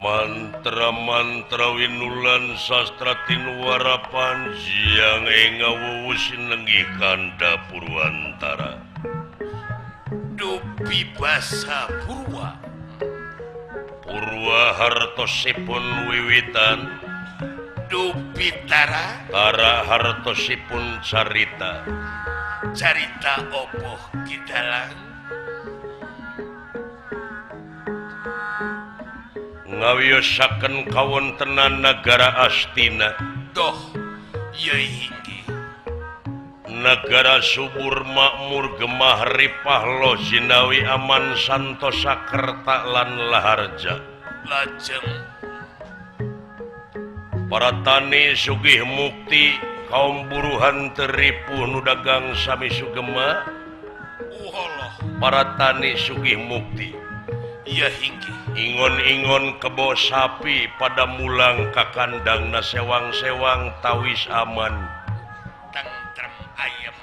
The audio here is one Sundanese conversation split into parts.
Mantra-mantra winulan sastra tinuara panjang ing ngawuwu sinenggih kanda Purwantara. Dupi basa Purwa. Purwa hartosipun wiwitan. Dupi tara. Tara hartosipun carita. Carita opoh kidalang. Ngawiyosaken kawontenan nagara Astina. Doh ieu inggih. Nagara subur makmur gemah ripah lo jinawi aman santosa kerta lan laharja. Lajeng para tani sugih mukti kaum buruhan teripuh nu dagang sami sugema. Uhollah. Para tani sugih mukti. Iya inggih. Ingon-ingon kebo sapi pada mulang ka kandangna sewang-sewang tawis aman. Tentrem ayem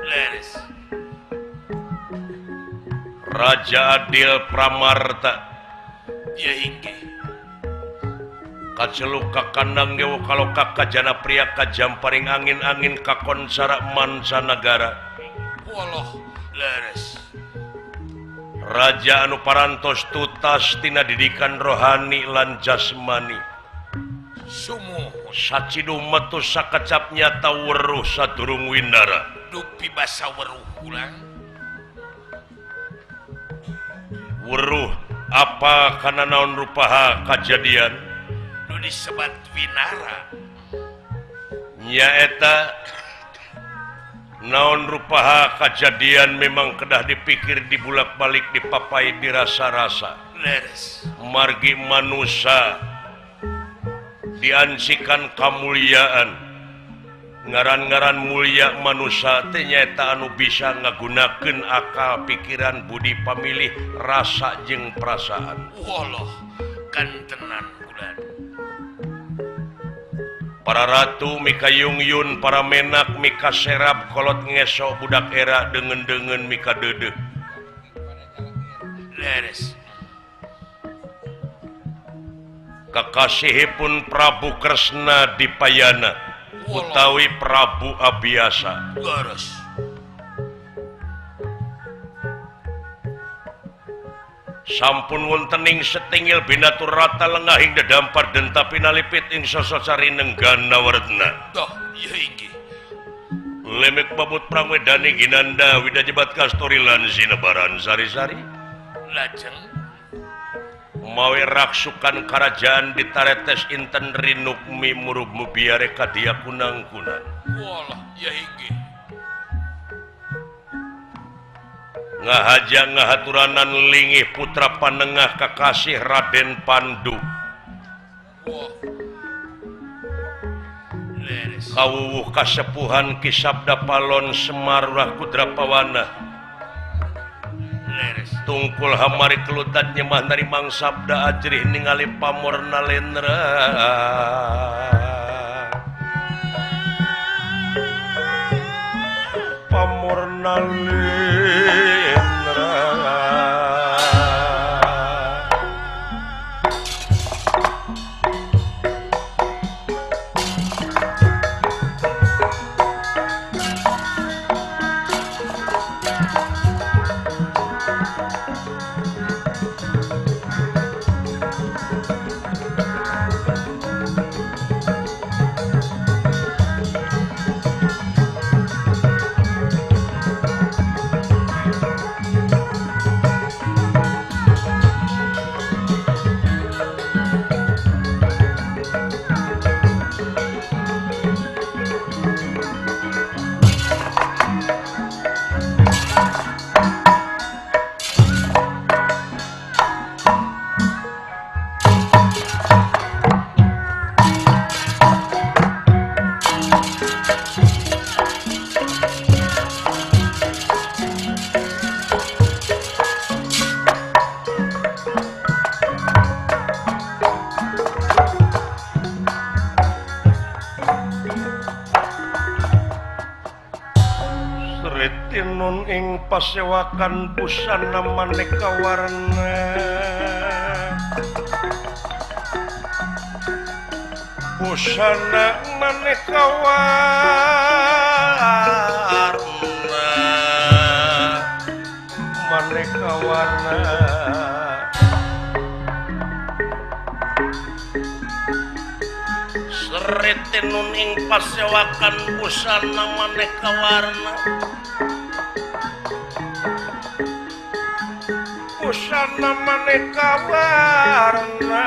leres. Raja Adil Pramarta. Iya inggih. Kaceluk ka kandang gewo kaloka kajana pria kajamparing angin-angin kakonsara mancanagara. Waloh leres. Raja anu parantos tutas tina didikan rohani lan jasmani. Sumuhun. Saciduh metu sakecap nyata weruh sadurung winara. Dupi basa weruh ulang. Weruh apa kana naon rupaha kajadian? Nu disebat winara. Nyaeta naon rupaha kajadian memang kedah dipikir dibulak-balik dipapai dirasa-rasa. Leres. Margi manusa diansikan kamuliaan. Ngaran-ngaran mulia manusa teh nyaeta anu bisa ngagunakeun akal pikiran budi pamilih rasa jeung perasaan. Waloh kantenan bulan. Para ratu mika yung-yun, para menak mika serap kolot ngesok budak era dengen-dengen mika dedeh. Leres. Kakasihipun Prabu Kresna Dipayana utawi Prabu Abiyasa. Leres. Sampun wontening setingil binatur rata lengahing dedampar denta pinalipit ing sososari nenggana wertna. Doh, ieu inggih. Lemek babut prangwedani ginanda widajebat kastori lan sinebaran sari-sari. Lajeng mawe raksukan karajaan ditaretes inten rinukmi murub mubiare kadia kunang-kunang. Walah, ieu inggih. Ngahaja ngahaturanan lingih putra panengah kakasih Raden Pandu. Kawuwuh kasepuhan Ki Sabda Palon Semar Rah Kudrapawana. Tungkul hamari kelutan nyemah narimang sabda ajrih ningali pamor nalendra. Pamor nalendra. Tinun ing pasewakan busana maneka warna. Busana maneka warna, maneka warna. Seret tenun ing pasewakan busana maneka warna. Busana maneka warna.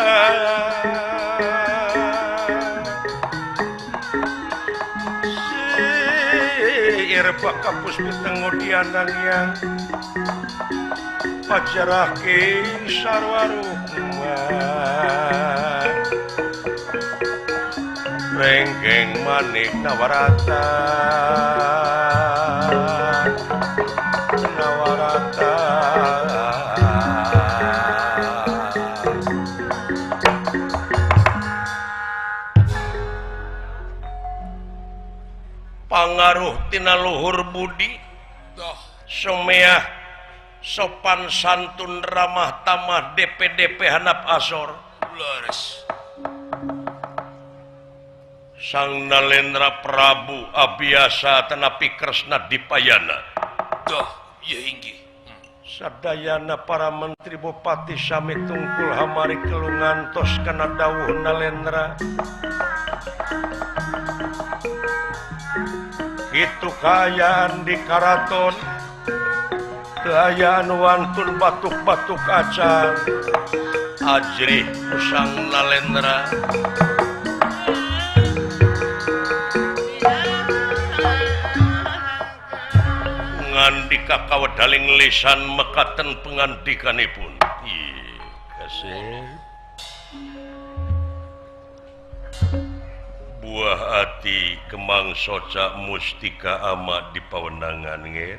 Kapus pitengo dianang pajarah ing sarwa rukma renggeng manik nawarata nawarata. Pangaruh tina luhur budi someah sopan santun ramah tamah DPDP hanap asor. Sang Nalendra Prabu abiasa tenapi Kresna Dipayana. Sadayana para menteri bupati sami tungkul hamari kelungan tos kana dawuh Nalendra. Itu kaayaan di karaton, kaayaan wantun batuk-batuk acan. Ajrih usang Nalendra. Ngandika kawedaling lisan mekaten pengandikanipun. Ih, kasih. Buah ati kemang soca mustika ama di pawenangan nger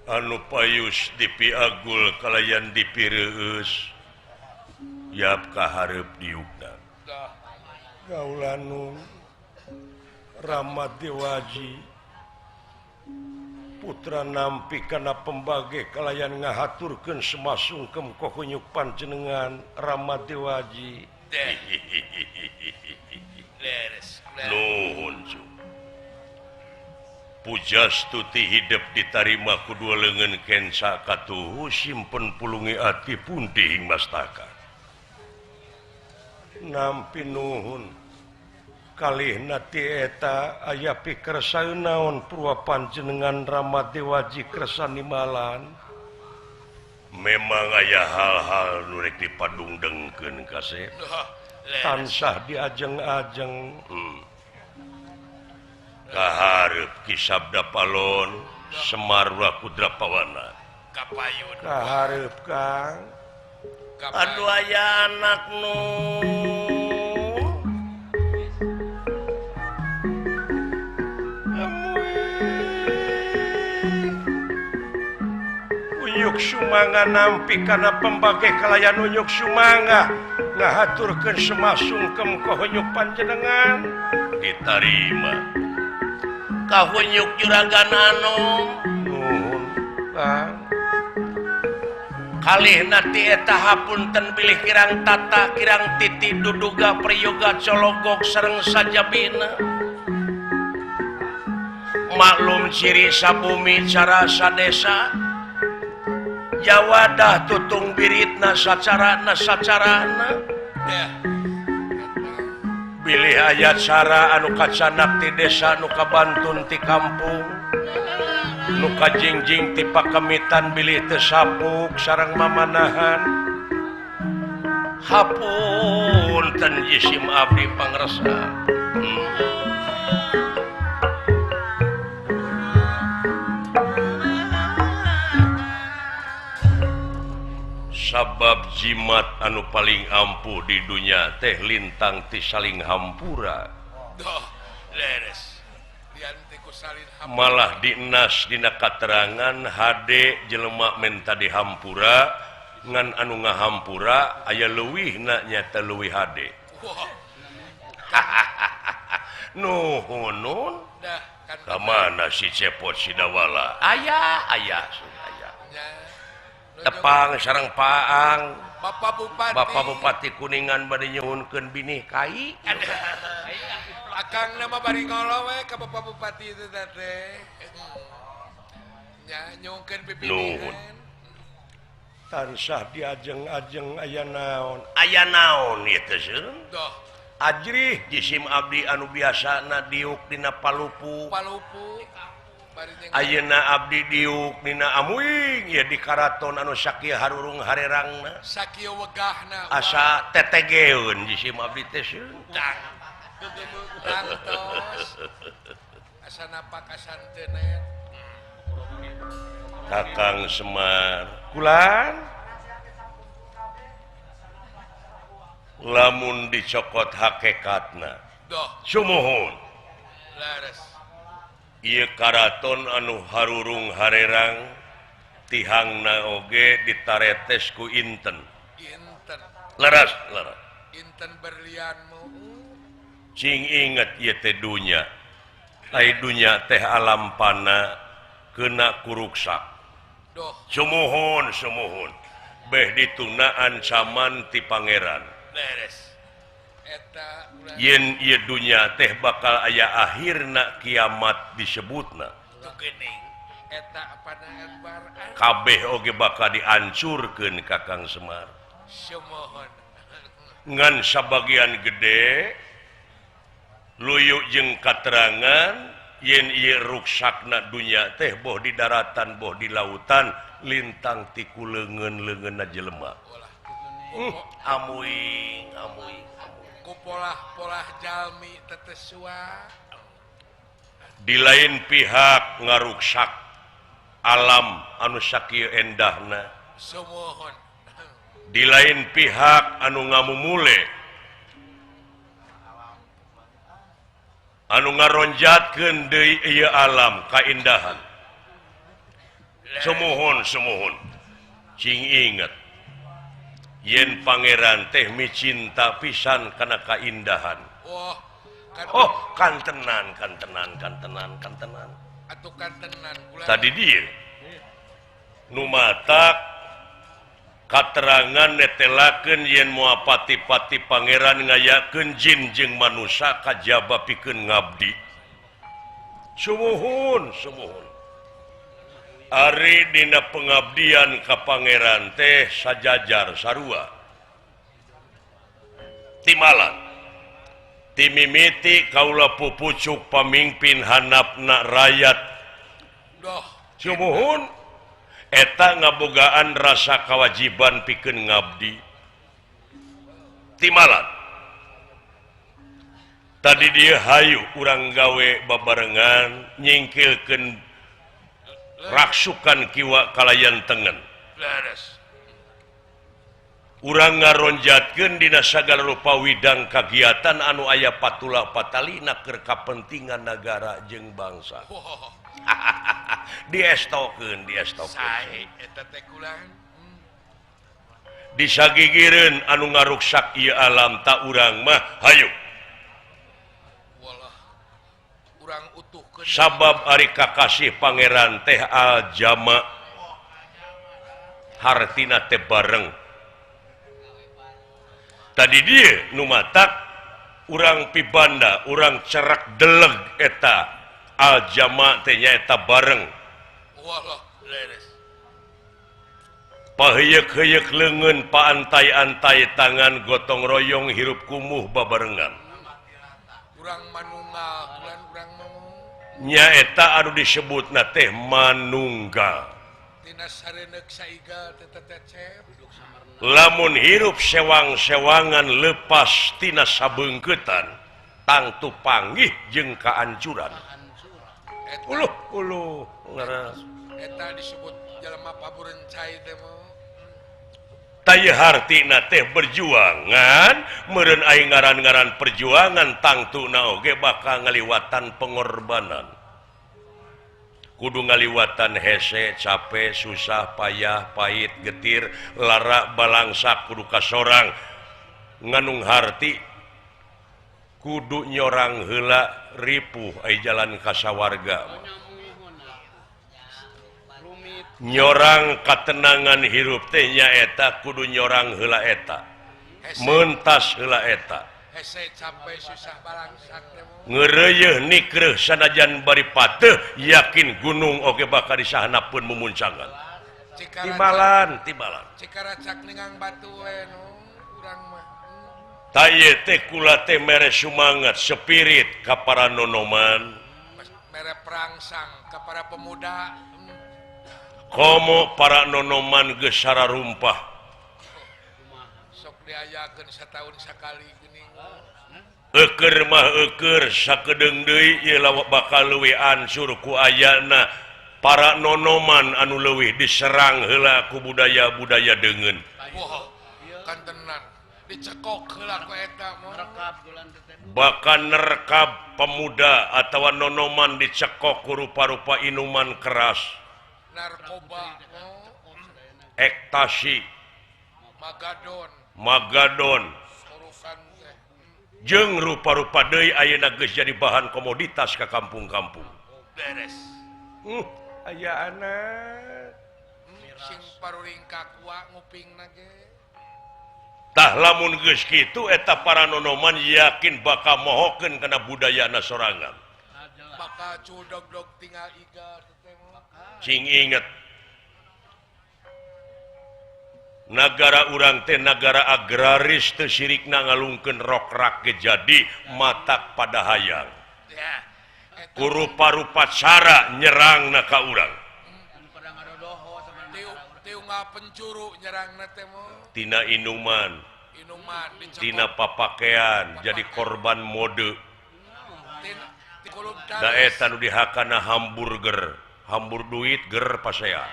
anu payus dipiagul kalayan dipireueus yap kahareup diukna. Kaulanung Rama Dewaji putra nampi kana pembage kalayan ngahaturkeun semasungkem kohunyuk panjenengan Rama Dewaji. Nuhun Pujastuti hidep ditarima ku dua leungeun kenca katuhu simpen pulungi ati pundi ing mastaka. Nampi nuhun kalihna ti eta aya pikersa naon purwa panjenengan Rama Dewaji kersa nimalan. Memang aya hal-hal nu rek dipadungdengkeun kasep. Tansah diajeng-ajeng. Kahareup Ki Sabda Palon Semar Kudra Pawana. Kahareup Kang. Aduh aya anak nu Unyuk sumanga nampi kana pembage kalayan unyuk sumanga ngahaturkeun semasungkem ka hunyuk panjenengan ditarima. Kahunyuk juragan anom nuhun Kang. Kalihna ti eta hapunten bilih kirang tata kirang titi duduga priyoga cologok sareng sajabina. Maklum ciri sabumi cara sadesa jawadah tutung biritna sacarana sacarana. Bilih aya cara anu kacanak ti desa nu kabantun ti kampung nu kajingjing ti pakemitan bilih teu sapuk sareng mamanahan. Hapunten jisim abdi pangresa. Sabab jimat anu paling ampuh di dunya teh lintang ti saling hampura. Malah dinas dina katerangan hade jelema menta dihampura ngan anu ngahampura aya leuwihna nyata leuwih hade. Nuhun ka mana si Cepot Sidawala? Aya aya aya. Tepang sareng Paang. Bapak Bupati. Bapak Bupati Kuningan bade nyuhunkeun binih kai. Akang nama bari ngolo we ka Bapak Bupati itu teh. Nya nyuhunkeun pipilihan. Tansah diajeng-ajeng aya naon. Aya naon ieu teh seun? Doh. Ajrih jisim abdi anu biasana diuk dina Palupu. Palupu. Ayeuna abdi diuk dina amuing ieu di karaton anu sakieu harurung harerangna. Sakieu wegahna. Asa tetegeun jisim abdi teh seun. Tang. Tangtos. Asa napak asantenet. Kakang Semar kulan lamun dicokot hakekatna. Doh. Sumuhun. Lares. Ieu karaton anu harurung harerang tihangna oge ditaretes ku inten. Inten. Leres, leres. Inten berlianmu. Cing inget ieu teh dunya. Ai dunya teh alam pana kena kuruksak. Doh. Sumuhun, sumuhun. Beh dituna ancaman ti pangeran. Beres. Eta yen ieu dunya teh bakal aya akhirna kiamat disebutna. Tuh geuning. Eta apana akbar. Kabeh oge bakal diancurkeun Kakang Semar. Sumuhun. Ngan sabagian gede luyu jeung katerangan yen ieu ruksakna dunya teh boh di daratan boh di lautan lintang ti ku leungeun-leungeunna jelema. Amuing amuing. Ku polah-polah jalmi tetesua. Di lain pihak ngaruksak alam anu sakieu endahna. Sumuhun. Di lain pihak anu ngamumule anu ngaronjatkeun deui ieu alam kaindahan. Sumuhun sumuhun. Cing inget yen pangeran teh micinta pisan kana kaindahan. Oh, kan oh kantenan kantenan kantenan kantenan. Atuh kantenan kula. Tadi dieu nu matak katerangan netelakeun yen moal pati-pati pangeran ngayakeun jin jeung manusa kajaba pikeun ngabdi. Sumuhun sumuhun. Ari dina pengabdian ka pangeran teh sajajar sarua. Timalan timimiti kaula pupucuk pamingpin hanapna rayat. Doh. Sumuhun eta ngabogaan rasa kewajiban pikeun ngabdi. Timalan tadi dia hayu urang gawe babarengan nyingkilkeun raksukan kiwa kalayan tengen. Leres. Urang ngaronjatkeun dina sagala rupa widang kagiatan anu aya patula patalina keur kapentingan nagara jeung bangsa. Oh. Diestokeun, diestokeun. Sae eta teh kulan. Disagigireun anu ngaruksak ieu alam ta urang mah hayu. Walah. Urang utuhkeun. Sabab ari kakasih pangeran teh aljama hartina teh bareng. Tadi dia nu matak urang pibanda, urang cerak deleg eta aljama teh nyaeta bareng. Walah, leres. Paheuyeuk-heuyeuk leungeun, paantai-antai tangan, gotong royong hirup kumuh babarengan. Urang manunggal, kulan urang ngomong. Nyaeta anu disebutna teh manunggal. Tina sareneuk saigal teh tetecep. Lamun hirup sewang-sewangan lepas tina sabeungkeutan tangtu panggih jeung kaancuran. Uluh uluh leres. Eta disebut jelema paburencai teh mah. Taya hartina teh berjuangan meureun aing ngaran-ngaran perjuangan tangtuna oge bakal ngaliwatan pengorbanan. Kudu ngaliwatan hese, capek, susah, payah, pahit, getir, lara, balangsa, kudu kasorang nganung harti kudu nyorang heula ripuh ai jalan kasawarga. Nyorang katenangan hirup teh nyaeta kudu nyorang heula eta. Mentas heula eta. Hese capek susah balangsak teh. Ngeureuyeun nikreuh sanajan bari pateuh yakin gunung oge bakal disahanapeun mumuncangan. Tibalan, tibalan. Cikaracak ningang batu we nu urang mah. Ta ieu teh kula teh mere sumangat spirit ka para nonoman, mere perangsang ka para pemuda. Komo para nonoman geus sararumpah. Sok diayakeun sataun sakali geuning. Eukeur mah eukeur sakedeung deui ieu lawak bakal leuwih ansur ku ayana para nonoman anu leuwih diserang heula ku budaya-budaya deungeun. Wah, kan tenan dicekok heula ku eta mah. Bahkan nerkab pemuda atawa nonoman dicekok ku rupa-rupa inuman keras. Narkoba, ektasi, magadon, jeung rupa-rupa deui ayeuna geus jadi bahan komoditas ka kampung-kampung. Beres. Aya anak sing paruring kakua ngupingna ge. Tah lamun geus kitu eta para nonoman yakin bakal mohokeun kana budayana sorangan. Bakal cudog-dog tinggal iga. Cing inget nagara urang teh nagara agraris teu sirikna ngalungkeun rokrak ge jadi matak pada hayang. Ku rupa-rupa cara nyerangna ka urang. Tina inuman, tina papakean jadi korban mode. Da eta nu dihakana hamburger. Hambur duit ger pasea.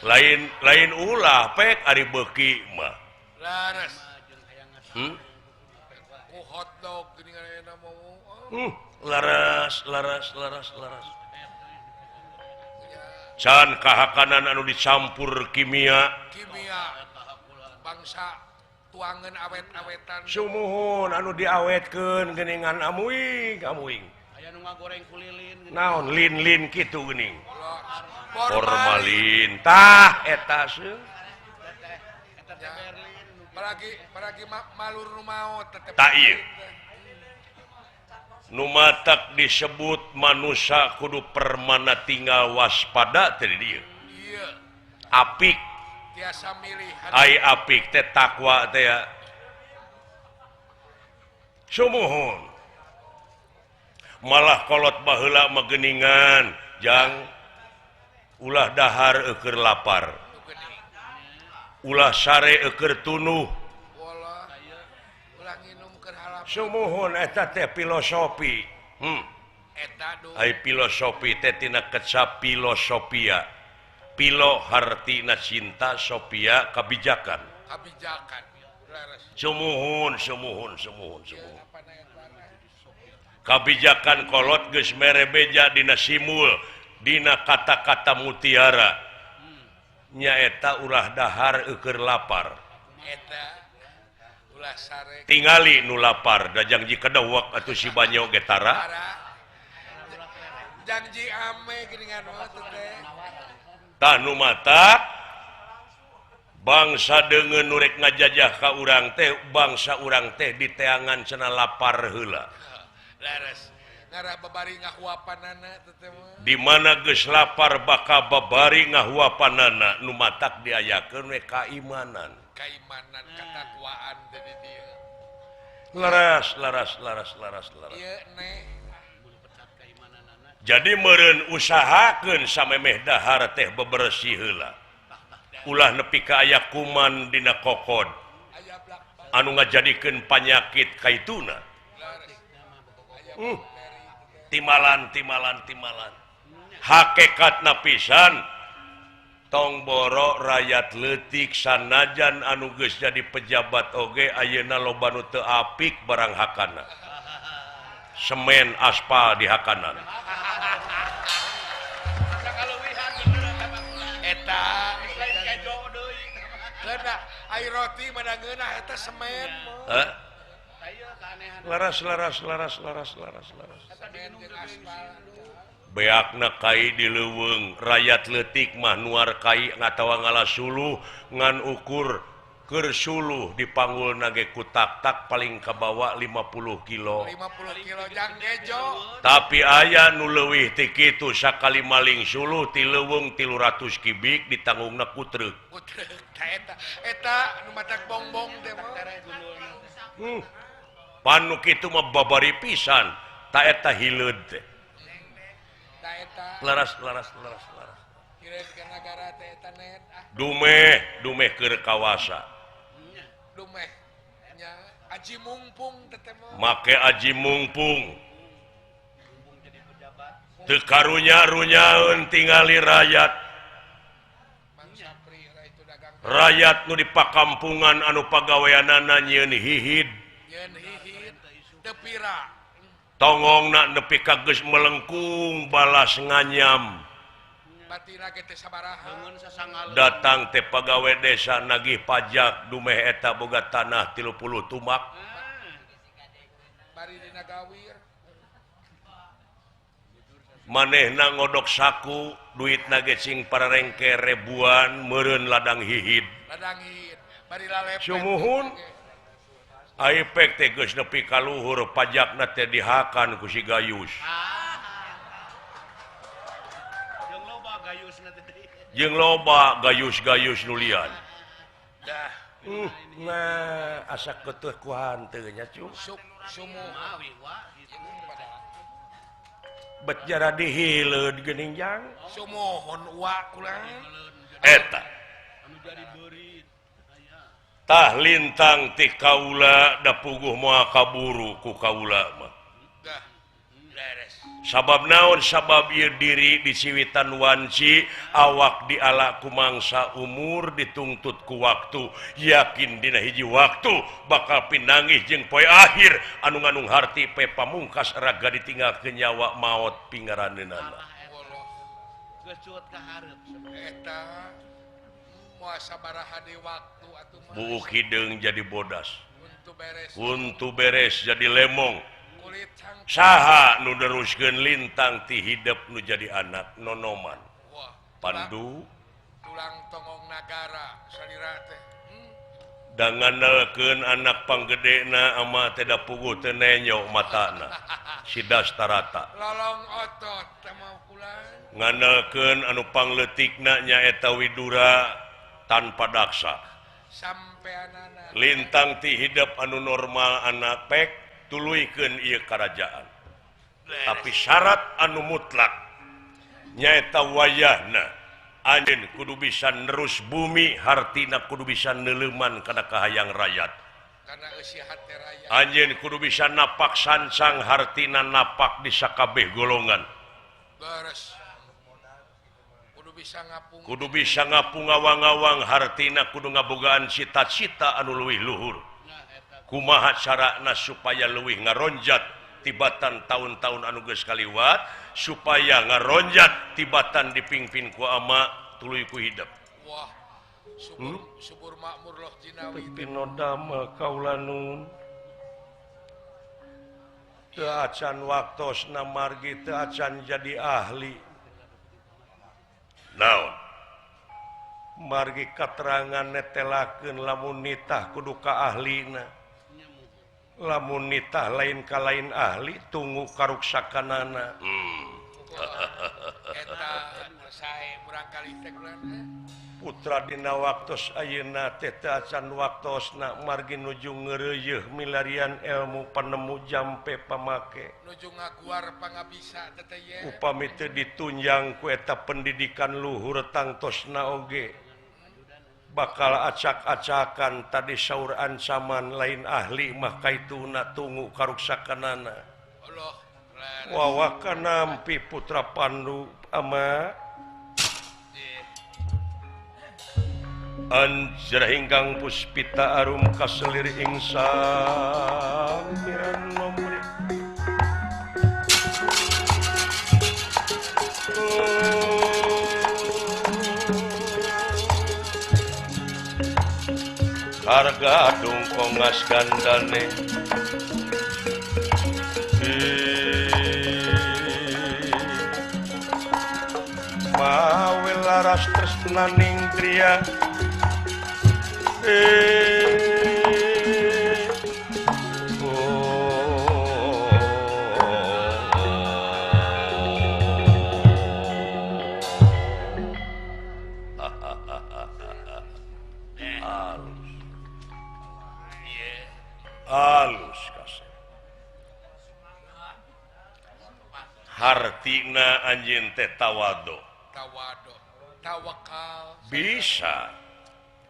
Lain lain ulah pek ari beuki mah. Laras. Ku hotdog geuning ayeuna mah. Laras laras laras laras. Can kahakanan anu dicampur kimia. Kimia. Bangsa tuangan awet-awetan. Sumuhun anu diawetkeun geuningan amuing amuing. Goreng kulilin naon lin-lin kitu geuning formalin tah eta seuh paragi malur nu maot tetep ta ieu nu matak disebut manusia kudu permana tinggal waspada teh di dieu ieu apik tiasa milih ai apik teh takwa teh ya sumuhun malah kolot baheula mah geuningan jang ulah dahar eukeun lapar ulah sare eukeun tunuh sumuhun eta teh filosofi. Ai filosofi teh tina kecap filosofia Pilo hartina cinta, sofia kabijakan. Kabijakan. Sumuhun sumuhun sumuhun sumuhun. Kabijakan kolot geus mere beja dina simul dina kata-kata mutiara nyaeta ulah dahar eukeun lapar eta ulah sare tingali nu lapar da jangji kadawak atuh si banyo ge tara janji ame geuningan mah teh tah nu mata bangsa deungeun nu rek ngajajah ka urang teh bangsa urang teh diteangan cenah lapar heula. Di mana geus lapar bakal babari ngahuapanana nu matak diayakeun we kaimanan. Kaimanan katakwaan jadi dieu. Laras laras laras laras laras. Ieu neh. Jadi meureun usahakeun samemeh dahar teh bebersih heula. Ulah nepi ka aya kuman dina kokod. Anu ngajadikeun panyakit kaituna. Timalan timalan timalan hakikatna pisan tong boro rakyat leutik sanajan anu geus jadi pejabat oge ayeuna loba nu teu apik barang hakana semen aspal di hakanan eta geuna ai roti mah ngeunah eta semen. Laras laras laras laras laras laras. Beakna kai di leuweung rakyat leutik mah nuar kai ngatawa ngala suluh ngan ukur keur suluh dipanggulna ge ku tak-tak paling kabawa 50 kilo. 50 kilo jang gejo. Tapi aya nu leuwih ti kitu sakali maling suluh ti leuweung 300 kibik ditanggungna ku truk. Ku truk ta eta eta nu matak bongbong teh mah. Panu kitu mah babari pisan ta eta hileud teh. Laras laras laras laras. Dumeh dumeh keur kawasa. Dumeh nya aji mungpung teh mah. Make aji mungpung. Teu karunya-runyaeun tingali rakyat. Rakyat nu di pakampungan anu pagaweanana nyieun hihid. Nyieun hihid teu pira. Tongongna nepi ka geus melengkung balas nganyam. Datang teh pagawe desa nagih pajak dumeh eta boga tanah 30 tumak. Manehna ngodok saku duitna ge sing pararengke ribuan meureun ladang hihid. Sumuhun Aipek teh geus nepi ka luhur pajakna teh dihakan ku si Gayus. Jeung loba gayus-gayus nu lian. Dah. Nah, asa keteuh ku hanteu nya cu. Bet jara dihileud geuning jang. Sumuhun wa kula. Eta. Tah lintang ti kaula da puguh moal kaburu ku kaula mah. Sabab naon sabab ieu diri disiwitan wanci awak diala ku mangsa umur dituntut ku waktu yakin dina hiji waktu bakal pinanggih jeung poe akhir anu nganung harti pe pamungkas raga ditinggalkeun nyawa maot pingaraneunana. Eta sabaraha di waktu atuh mah. Buuk hideung jadi bodas. Untu beres jadi lemong. Saha nu neruskeun lintang ti hidep nu jadi anak nonoman. Pandu tulang tongong nagara salira teh. Da ngandalkeun anak panggedena ama teh da puguh teu nenyo matana. Si Dastarata. Lolong otot teh mah kulan. Ngandalkeun anu pangleutikna nyaeta Widura tanpa daksa. Sampeanana. Lintang ti hidep anu normal anak pek tuluykeun ieu karajaan. Tapi syarat anu mutlak nyaeta wayahna anjeun kudu bisa nerus bumi hartina kudu bisa neuleuman kana kahayang rakyat. Kana eusi hate rakyat. Anjeun kudu bisa napak sancang hartina napak di sakabeh golongan. Beres. Kudu bisa ngapung ngawang-ngawang hartina kudu ngabogaan cita-cita anu leuwih luhur. Kumaha carana supaya leuwih ngaronjat tibatan tahun-tahun anu geus kaliwat supaya ngaronjat tibatan dipingpin ku ama tuluy ku hidep. Wah, subur, subur makmur loh jinawi. Pinodamel kaula nun. Teu acan waktosna margi teu acan jadi ahli. Naon margi katerangan netelakeun lamun nitah kudu ka ahlina lamun nitah lain ka lain ahli tunggu karuksakanana. Eta sae murangkali teh Putra dina waktos ayeuna teh teu acan waktosna margi nuju ngeureuyeuh milarian ilmu panemu jampe pamake nuju ngaguar pangabisa teh ye upami teu ditunjang ku eta pendidikan luhur tangtosna oge bakal acak-acakan tadi saur ancaman lain ahli mah kaituna tunggu karuksakanana. Allah wawakan nampi Putra Pandu ama Anjra ingkang puspita arum kaselir ing samiran nomri Harga dungkongas gandane Kumaha we laras tresnaning griya Alus kasih. Hartina anjeun teh tawadu. Tawadu, tawakal. Bisa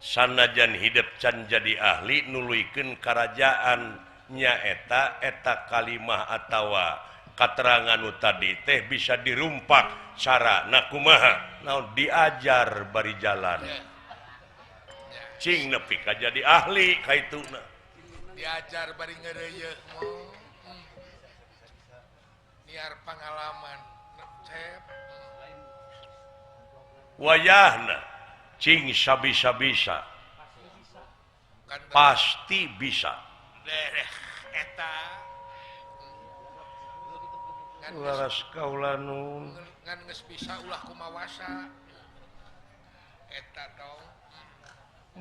sanajan hidup can jadi ahli nuluykeun karajaan nyaeta eta kalimah atawa katerangan nu tadi teh bisa dirumpak carana kumaha naon diajar bari jalan. Cing nepi ka jadi ahli kaituna. Diajar bari ngeureuyeuk niar pengalaman cep wayahna cing sabisa-bisa pasti bisa eta laras kaula nun ngan geus bisa ulah kumawasa eta dong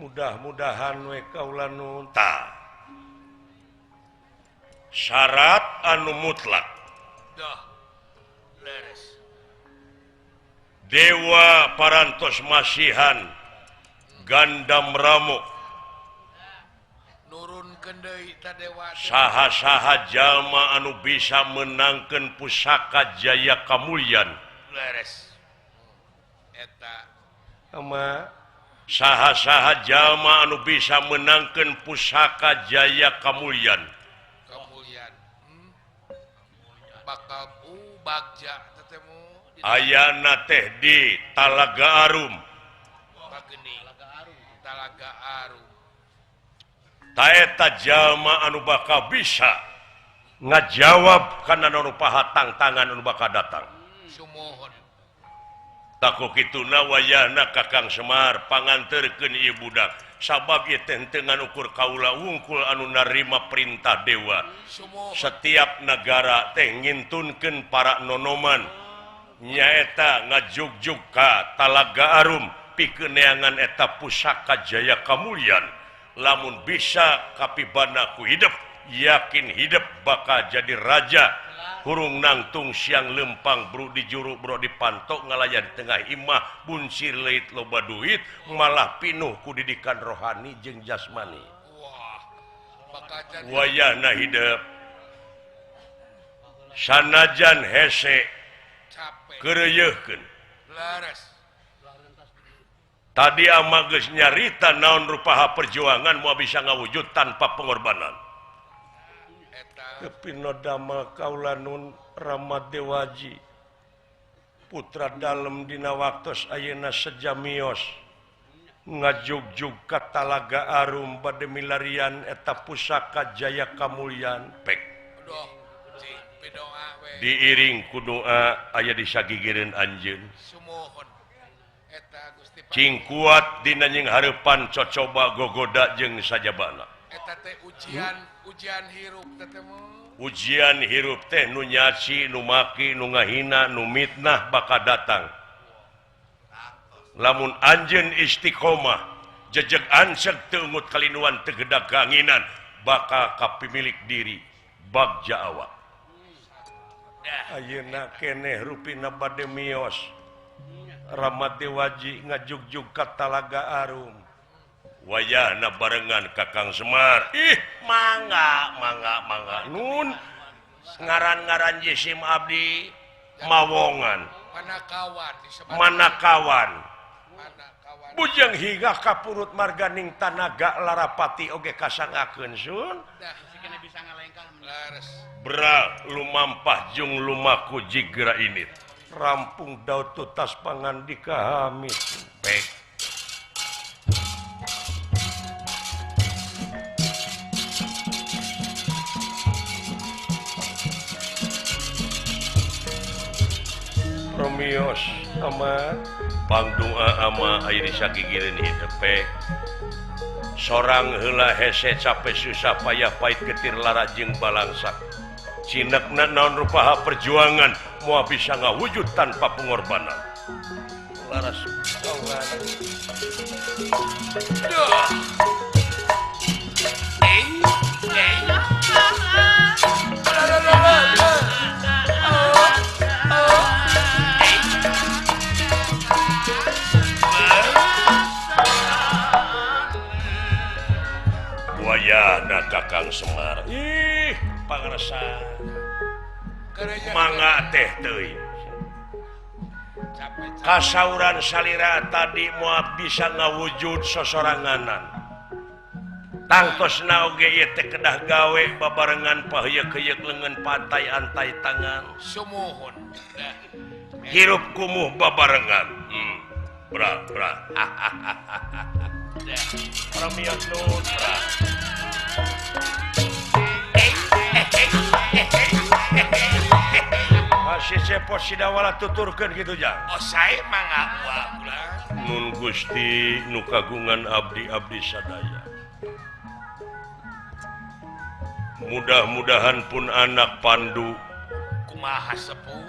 mudah-mudahan we kaula nun tah syarat anu mutlak. Leres. Dewa parantos masihan Gandam Ramo nurunkeun deui ta dewa saha-saha jalma anu bisa menangkeun pusaka Jaya Kamulyan. Leres. Eta ama saha-saha jalma anu bisa menangkeun pusaka Jaya Kamulyan. Bakal bagja tetemu ayana teh di Talaga Arum. Talaga Arum taeta jalma anu bakal bisa ngajawab kana nu rupaha tangtangan anu bakal datang. Sumuhun taku kituna wayahna Kakang Semar panganterkeun ieu budak sabab ieu teh teu ngan ukur kaula wungkul anu narima perintah dewa. Setiap negara teh ngintunkeun para nonoman nyaeta ngajugjug ka Talaga Arum pikeun neangan eta pusaka Jaya Kamulyan. Lamun bisa kapibana ku hidup yakin hidup bakal jadi raja. Hurung nangtung siang lempang bro di juru bro di pantok ngalayan di tengah imah buncir leit loba duit malah pinuh ku didikan rohani jeung jasmani. Wayahna hidup sanajan hese keureuyeurkeun. Tadi ama geus nyarita naon rupaha perjuangan moal bisa ngawujud tanpa pengorbanan. Kepinodama kaula nun Ramadewaji putra dalem dina waktos ayeuna sejamios ngajugjug ka Talaga Arum bade milarian eta pusaka Jaya Kamulyan pek diiring ku doa aya di sagigireun anjeun cing kuat dina nying hareupan cocoba gogoda jeung sajabana. Eta teh ujian ujian hirup tetemu ujian hirup teh nu nyaci nu maki nu ngahina nu mitnah bakal datang. Lamun anjeun istiqomah jejeg anseg teu ungut kalinuan teu gedag kanginan bakal kapimilik diri bagja awak. Ayeuna keneh rupina bade mios Ramadewaji ngajugjug ka Talaga Arum. Wayahna barengan Kakang Semar. Ih, mangga mangga mangga nun ngaran-ngaran jisim abdi mawongan manakawan bujeng hingga kapurut marganing tanaga larapati oge kasangakeun sun bra lumampah jeung lumaku jigra ini rampung daud tutas pangandika hamid pek. Romios ama pangdoa ama aya di sagigireun hidup pe sorang heula hese capek susah payah pahit getir lara jeung balangsak cinekna naon rupaha perjuangan moal bisa ngawujud tanpa pengorbanan. Saras kawan. Duh. Wayahna Kakang Semar. Ih, pangresa. Mangga teh teuing. Kasauran salira tadi moal bisa ngawujud sosoranganan. Tangtosna oge ieu teh kedah gawe babarengan paheuyeuk-heuyeuk leungeun pantai antai tangan. Sumuhun. Hirup kumuh babarengan. Bra bra. Pramios nun bra. Masih cepot sidawala tuturkeun kitu jang. Oh sae mangga ulah. Nun Gusti nu kagungan abdi-abdi sadaya. Mudah-mudahan pun anak Pandu kumaha sepuh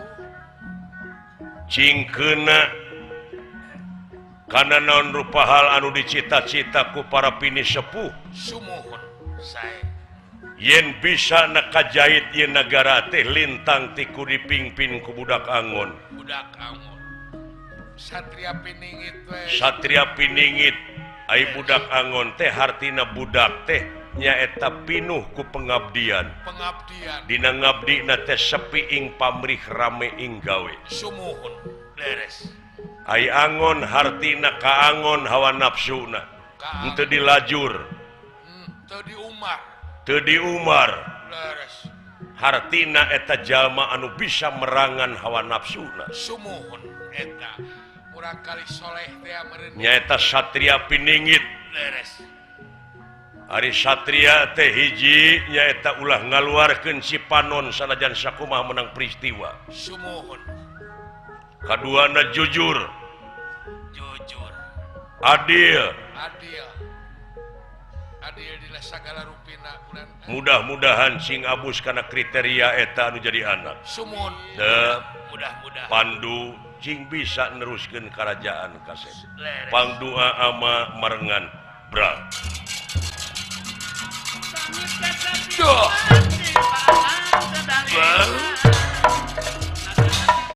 cingkeuna kana naon rupa hal anu dicita-cita ku para pini sepuh. Sumuhun sae. Yen bisa nakajahit yen nagara teh lintang tiku dipingpin ku budak angon. Budak angon. Satria piningit we. Satria piningit. Ai budak angon teh hartina budak teh nyaeta pinuh ku pengabdian. Pengabdian. Dina ngabdina teh sepi ing pamrih rame ing gawe. Sumuhun leres. Ai angon hartina kaangon hawa nafsuna. Henteu dilajur. Teu diumar. Teu diumar. Leres. Hartina eta jalma anu bisa merangan hawa nafsuna. Sumuhun eta murang kali soleh teh meureun. Nyaeta satria piningit. Leres. Ari satria teh hiji nyaeta ulah ngaluarkeun si panon sanajan sakumaha menang peristiwa. Sumuhun. Kaduana jujur. Jujur. Adil. Adil. Adil dina sagala rupina bulan. Mudah-mudahan sing abus kana kriteria eta anu jadi anak. Sumuhun. Teu mudah-mudahan Pandu cing bisa neruskeun karajaan kasep. Pangdua ama marengan bra. Duh.